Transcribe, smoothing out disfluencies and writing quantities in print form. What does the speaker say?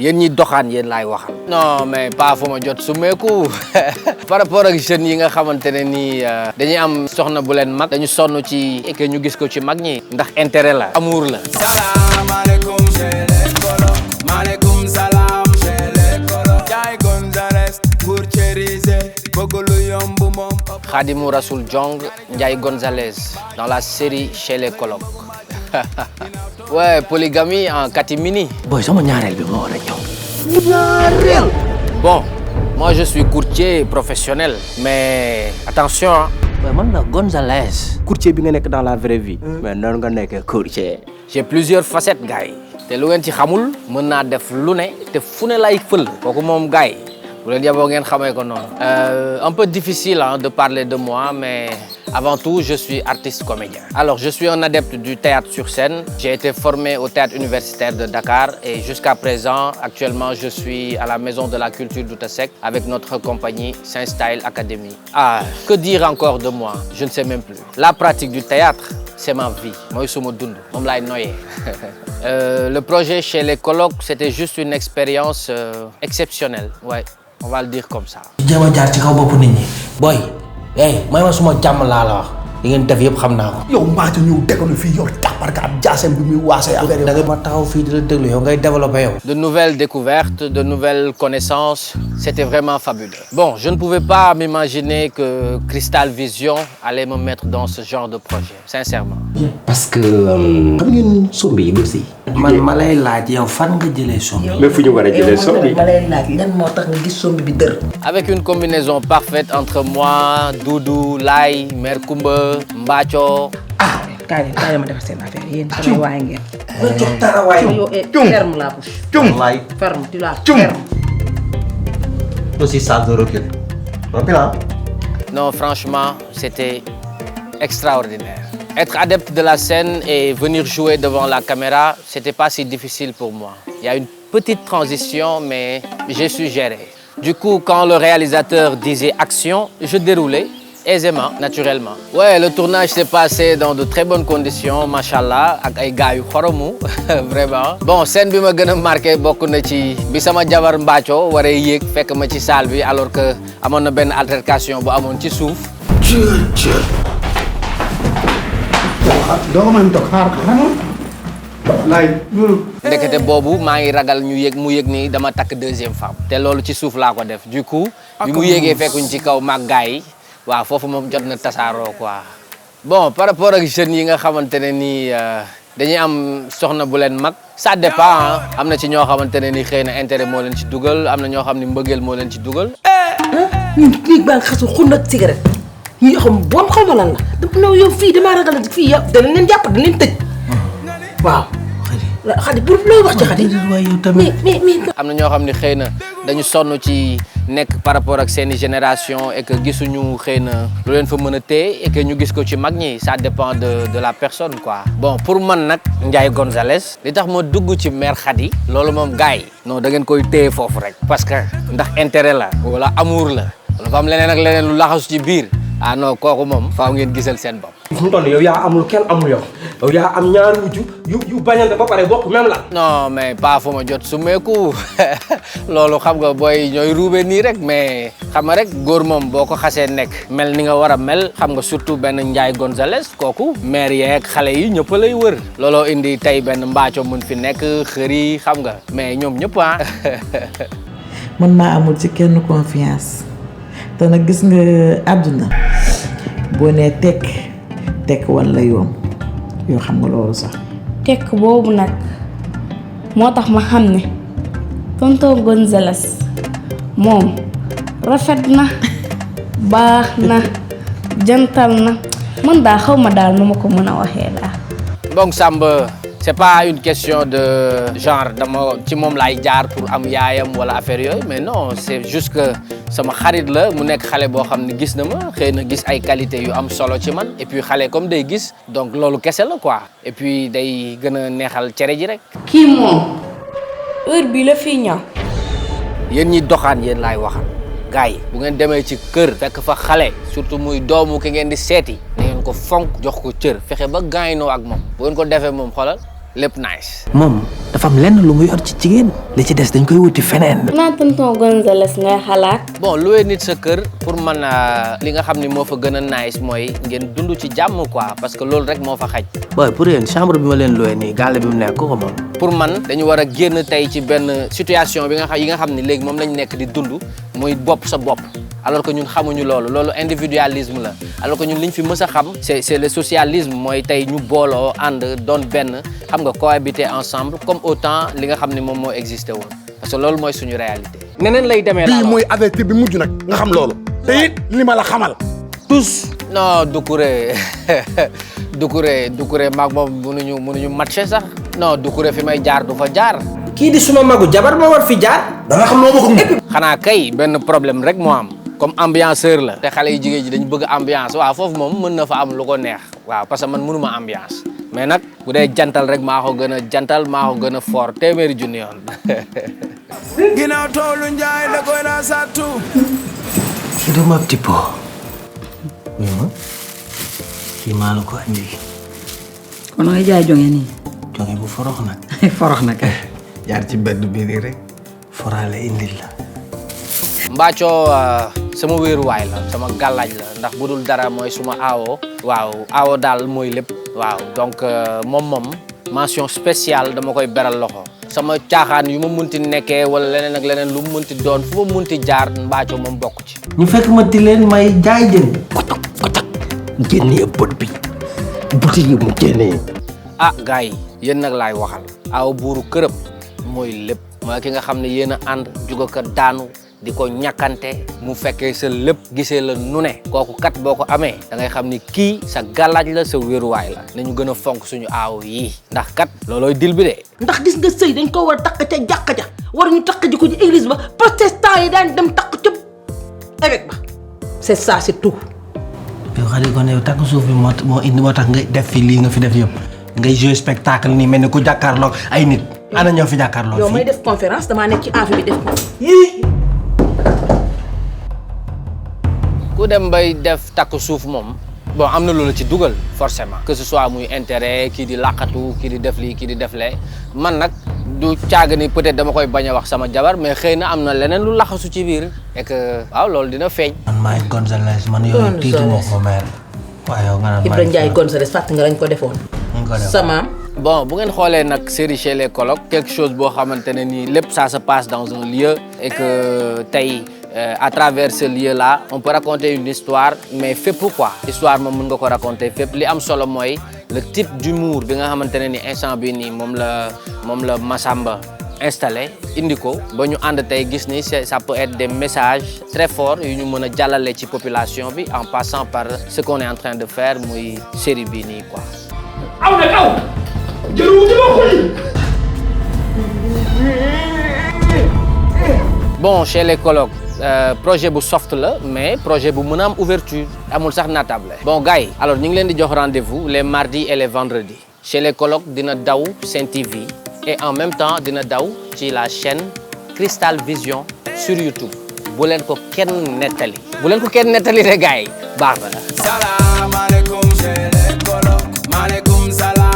yéen ñi doxaan yéen laay waxal. non mais pas fu ma jot sumeeku par rapport ak jeunes yi nga xamante ne nii dañuy am soxna bu leen mag dañu sonn ci et que ñu gis ko ci mag ñi ndax intérêt la amour la. salaamaaleykum maaleykum salaam Ndiaye Gonzalez pour cériser bëgg lu yomb moom. Khadimou Rassoul Jong Ndiaye Gonzalez dans la série Chez les Colocs. Ouais, polygamie en catimini. Boy, sama ñaareel bi moo war a ñëw. Ñaareel. Bon, moi je suis courtier professionnel, mais attention. Boy, man la Gonzalez. Courtier bi nga nekk dans la vraie vie. Mais noonu nga nekk courtier. J'ai plusieurs facettes, gars yi. te lu ngeen ci xamul mën naa def lu ne te fu ne lay fël. kooku moom gars yi bu leen yaboo ngeen xamee ko noonu. Un peu difficile hein, de parler de moi, mais avant tout, je suis artiste comédien. Alors, je suis un adepte du théâtre sur scène. J'ai été formé au théâtre universitaire de Dakar et jusqu'à présent, actuellement, je suis à la Maison de la Culture d'Outasek avec notre compagnie Saint-Style Academy. Ah, que dire encore de moi? Je ne sais même plus. La pratique du théâtre, c'est ma vie. Moi, je suis moom laay noyé. Le projet Chez les Colocs, c'était juste une expérience exceptionnelle. Ouais, on va le dire comme ça. jéem a jaar ci kaw bopp nit ñi. boy hey may ma suma jàmm laa la wax li ngeen def yëpp xam naa ko. yow Mbathio ñëw déconné fii yor jàpparka ab jaasem bi muy waasee affaire da nga ma taxaw fii di la déglu yow ngay développé yow. De nouvelles découvertes, de nouvelles connaissances, c'était vraiment fabuleux. Bon, je ne pouvais pas m'imaginer que Crystal Vision allait me mettre dans ce genre de projet, sincèrement. parce que xam ngeen sombi yi aussi. man ma lay laaj yow fan nga jëlee sombi. mais fu ñu war a jëlee sombi. ma lay laaj lan moo tax nga gis sombi bi dër. Avec une combinaison parfaite entre moi, Doudou, Laye, Mère Koumba, Mbathio. ah kaay ma defar seen affaire yéen sama waay ngeen. nga jox dara waay. ferme la bouche. wallaay. ferme tu la ferme. aussi ça de recul. Non, franchement, c'était extraordinaire. Être adepte de la scène et venir jouer devant la caméra, c'était pas si difficile pour moi. Il y a une petite transition, mais j'ai su gérer. Du coup, quand le réalisateur disait action, je déroulais aisément, naturellement. Ouais, le tournage s'est passé dans de très bonnes conditions, machallah, ak ay gars yu xoromu, vraiment. Bon, scène bi ma gën a marqué bokk na ci bi sama jabar Mbathio waree yéeg fekk ma ci salle bi alors que amoon na benn altercation bu amoon ci suuf. doo ko mën toog xaar ko xamoon laay loolu ndekete boobu maa ngi ragal ñu yëg mu yëg ni dama takk deuxième femme te loolu ci suuf laa ko def du coup bi mu yéegee fekkuñ ci kaw mag gars yi waaw foofu moom jot na tasaaroo quoi. Bon, par rapport ak jeunes yi nga xamante ne nii dañuy am soxna bu leen mag ça dépend am na ci ñoo xamante ne ni xëy na intérêt moo leen ci dugal am na ñoo xam ni mbëggeel moo leen ci dugal. ñun kii baa ngi xasu xun ak cigarette ñi xam bon xaw ma lan la dama yow fii damaa ragal fii yow danañ leen jàpp danañ leen tëj waaw. Xadi pour looy wax ci Xadi. mais am na ñoo xam ni xëy na dañu sonn ci nekk par rapport ak seeni génération et que gisuñu xëy na lu leen fa mën a téye et que ñu gis ko ci mag ñi ça dépend de la personne quoi. Bon pour man nag Ndiaye Gonzalez li tax ma dugg ci mère Khady loolu moom gars yi non da ngeen koy téye foofu rek parce que ndax intérêt la wala amour la wala fa am leneen ak leneen lu laxasu ci biir ah non kooku moom faaw ngeen gisal seen bopp. fu mu toll yow yaa amul kenn amul yow yaa am ñaari wujju yu bañante ba pare bokk même la. non mais pas fu ma jot sumeeku loolu xam nga booy ñooy ruube nii rek mais xam nga rek góor moom boo ko xasee nekk mel ni nga war a mel xam nga surtout benn Ndiaye Gonzalez kooku maire yeeg xale yi ñëpp lay wër looloo indi tey benn Mbathio mun fi nekk xëri xam nga mais ñoom ñëpp ah. man maa amul ci kenn confiance te nag gis nga àdduna boo nee tekk walla yoon yoo xam nga loolu sax. tekk boobu nag moo tax ma xam ne tonton Gonzalez moom rafet na baax na jantal na man daa xaw ma daal nu ma ko mën a waxee daal. Bon Samba c'est pas une question de genre dama ci moom laay jaar pour am yaayam wala affaire yooyu mais non c'est juste que sama xarit la mu nekk xale boo xam ne gis na ma xëy na gis ay qualité yu am solo ci man et puis xale comme day gis donc loolu kese la quoi et puis day gën a neexal cere ji rek. kii moom heure bi la fii ñëw. yéen ñi doxaan yéen laay waxal gars yi bu ngeen demee ci kër fekk fa xale surtout muy doomu ki ngeen di seeti na ngeen ko fonk jox ko cër fexe ba gaañoo ak moom bu ngeen ko defee moom xoolal lépp nice. moom dafa dafa am lenn lu mu yor ci jigéen li ci des dañ koy wuti feneen. xanaa tonton Gonzales ngay xalaat. bon loué nit sa kër pour man li nga xam ni moo fa gën a nice mooy ngeen dund ci jàmm quoi parce que loolu rek moo fa xaj. booy pour yéen chambre bi ma leen loué nii gàlle bi mu nekk ko moom. pour man dañu war a génn tey ci benn situation bi yi nga xam ni léegi moom lañ nekk di dund muy bopp sa bopp alors que ñun xamuñu loolu individualisme la alors que ñun liñ fi mës a xam c'est le socialisme mooy tey ñu booloo ànd doon benn xam nga cohabiter ensemble comme autant li nga xam ni moom moo existé woon parce que loolu mooy suñu réalité. neneen lay demee bii mooy avertir bi mujj nag nga xam loolu. te it li ma la xamal. tous. non Doucouré Doucouré maag moom mënuñu matché sax non Doucouré fi may jaar du fa jaar. kii di suma magu jabar ma war fi jaar. da nga xam loo bëgg moom. xanaa kay benn problème rek moo am comme ambianceur la. te xale yu jigéen ji dañu bëgg ambiance waaw foofu moom mën na fa am lu ko neex waaw parce que man mënuma ambiance mais nag bu dee jantal rek maa ko gën a jantal maa ko gën a fort téeméeri junni yoon. ginnaaw toolu njaay da koy naa sattu. kii du ma petit pot. oui ma kii maa la ko andi. kon ngay jaay jonge nii. jonge bu forox nag. forox nag. jaar ci benn biir rek foraale indil la. Mbathio sama wéeruwaay la sama gàllaaj la ndax bu dul dara mooy suma aawo. waaw aawo daal mooy lépp. waaw donc moom mention spéciale dama koy beral loxo. sama caaxaan yu ma munti nekkee wala leneen ak leneen lu mu munti doon fu ma munti jaar Mbathio moom bokk ci. ñu fekk ma ti leen may jaay jën. kotak kotak génnee bët bi buti yi mu génnee. ah gars yi yéen nag laay waxal. aaw buuru kërëb mooy lépp. mooy ki nga xam ne yéen a ànd juga ko daanu di ko ñàkkante mu fekkee sa lépp gisee la nu ne kooku kat boo ko amee da ngay xam ni kii sa gàllaaj la sa wéeruwaay la nañu gën a fonk suñu aaw yi ndax kat loolooy dil bi de. ndax gis nga sëy dañ ko war a takk ca jàkka ja war ñu takk ji ko ci église ba protestant yi daan dem takk ca évêque ba c'est ça c'est tout. yow xale kon yow takk suuf bi moo tax nga def fi lii nga fi def yëpp ngay jouer spectacle nii mel ni ku jàkkaarloog ay nit. ana ñoo fi jàkkaarloog fii yow may def conférence damaa nekk ci amphi bi def ko. ku dem bay def takk suuf moom bon am na loolu ci dugal forcément que ce soit muy intérêt kii di laqatu kii di def lii kii di def lee man nag du caaga ni peut-être dama koy bañ a wax sama jabar mais xëy na am na leneen lu laxasu ci biir et que waaw loolu dina feeñ. man maay Gonzales man yooyu tiitu ma ko mère. waaw yow nga naan Ibrahima Ndiaye Gonzales fàtt nga lañ ko defoon. sa maam. bon bu ngeen xoolee nag série chez les colocs quelque chose boo xamante ne nii lépp ça se passe dans un lieu et que tey à travers ce lieu là on peut raconter une histoire mais fépp quoi histoire moom mën nga ko raconter fépp li am solo mooy le type d'humour bi nga xamante ne ni instant bi nii moom la Massamba installé indi ko ba ñu ànd tey gis ni ça peut être des messages très forts yu ñu mën a jàllale ci population bi en passant par ce qu'on est en train de faire muy série bi nii quoi. aw nag aw jëluma ko yi. bon chez les colocs projet bu soft la mais projet bu mën a am ouverture amul sax natable. bon gars yi alors ñu ngi leen di jox rendez-vous les mardis et les vendredis chez les colocs dina daw Sen TV et en même temps dina daw ci la chaîne Crystal Vision sur YouTube bu leen ko kenn nettali de gars yi baax na. Salaam alaikum chez les colocs. Maaleykum salaam.